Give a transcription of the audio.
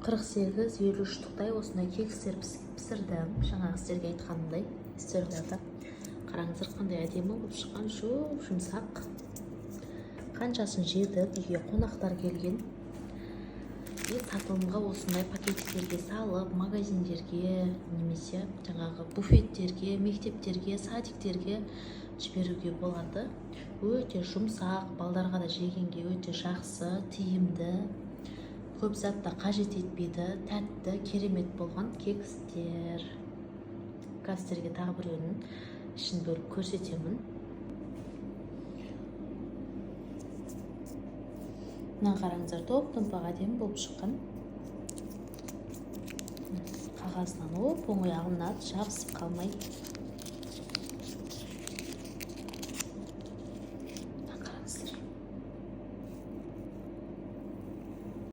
48-53 штуктай осындай кекстер пісірдім. Жаңағы сіздерге айтқанымдай историяларда. Қараңыздар, қандай әдемі болып шыққан, жұп-жұмсақ. Қаншасын жедік, үйге қонақтар келген. И сатылымға осындай пакетиктерге салып, магазиндерге немесе жаңағы буфеттерге, мектептерге, садиктерге жіберуге болады. Өте жұмсақ, балдарға да жегенге өте жақсы, тиімді. Көп зат та қажет етпейді, тәтті, керемет болған кекстер. Қазір сіздерге тағы біреуінің ішін бөліп көрсетемін. Мына қараңыздар, топ-томпақ әдемі болып шыққан. Қағазынан оп-оңай алынады, жабысып қалмай.